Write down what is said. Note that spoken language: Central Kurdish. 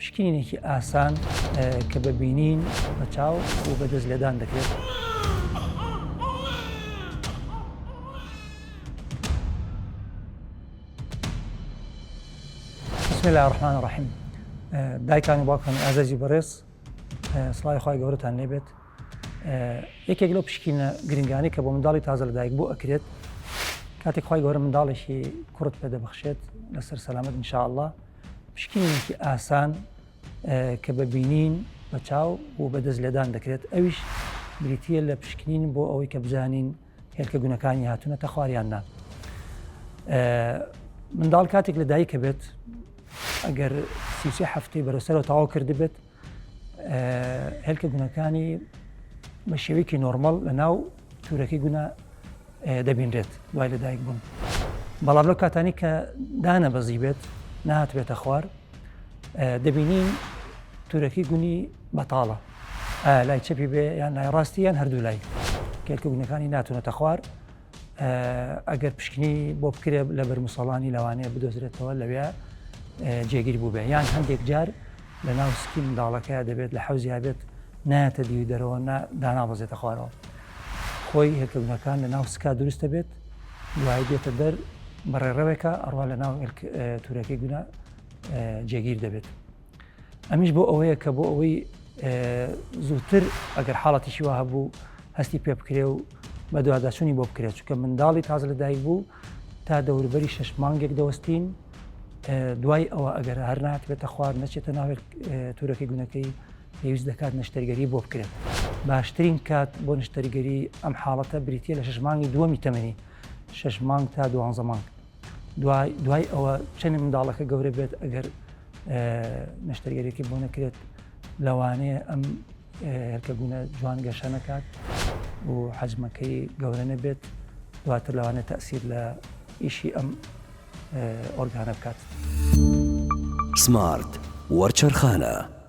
پشکنینێکی ئاسان کە بە بینین بە چاو و بە دەست لێدان دەکرێت. بسم الله الرحمن الرحیم دایکان و باوکانی ئازیزی بەڕێز سڵاوی خوای گەورەتان لێبێت یەکێک لەو پشکینە گرنگانی کە بۆ منداڵی تازە لەدایک بۆ ئەکرێت کاتێک خوای گەورە منداڵێکی کوڕت پێ دەبەخشێت لەسەر سەلامەت ان شاء الله پشکنینێکی ئاسان کە بە بینین بە چاو و بە دەست لێدان دەکرێت ئەویش بریتە لە پشکنین بۆ ئەوەی کە بزانین هێلکە گونەکانی هاتوونەتە خوار یان نا. منداڵ کاتێک لە دایکە بێت ئەگەر سیسێ هەفتەی بەرەسەرەوە تەواو کردبێت هێلکە گونەکانی بە شێوەیەکی نۆرمەڵ لە ناو تورەکەی گونە دەبینرێت دوای لە دایک بوون بەڵام لەو کاتانی کە دانە بەزی بێت نهات بێتە خوار دەبینین تورەکەی گونی بەتاڵە ئایا لای چەپی بێ یان لای ڕاستی یان هەردوو لای کێلکە گونەکانی ناتونەتە خوار ئەگەر پشکنی بۆ بکرێ لە بەرمسەڵانی لەوانەیە بدۆزرێتەوە لەوێ جێگیر بوو بێ یان هەندێک جار لە ناو سکی منداڵەکە دەبێت لە حەوزیا بێت نایەتە دیوی دەرەوە دانابەزێتە خوارەوە خۆی هێلکەگونەکان لە ناو سکا دروستە بێت دوای دێتە دەر بە ڕێڕەوێکە ئەڕوا لە ناو تورەکەی گونە جێگیر دەبێت ئەمیش بۆ ئەوەیە کە بۆ ئەوەی زووتر ئەگەر حاڵەتیشی وا هەبوو هەستی پێ بکرێ و بەدواداچوونی بۆ بکرێت چونکە منداڵی تازە لەدایک بوو تا دەوربەری شەش مانگێک دەوەستین دوای ئەوە ئەگەر هەر ناتبێتە خوار نەچێتە ناوێت تورەکەی گونەکەی پێویست دەکات نەشتەرگەری بۆ بکرێت باشترین کات بۆ نەشتەرگەری ئەم حاڵەتە بریتە لە شەش مانگی دووەمی تەمەنی شەش مانگ تا دوانزە مانگ دوای دوای ئەوە چەند منداڵەکە گەورە بێت ئەگەر نەشتەرگەریەکەی بۆ نەکرێت لەوانەیە ئەم هێلکە گونە جوان گەشە نەکات و حەجمەکەی گەورە نەبێت دواتر لەوانەیە تەسیر لە ئیشی ئەم ئۆرگانە بکات. سمارت وەرچەرخانە.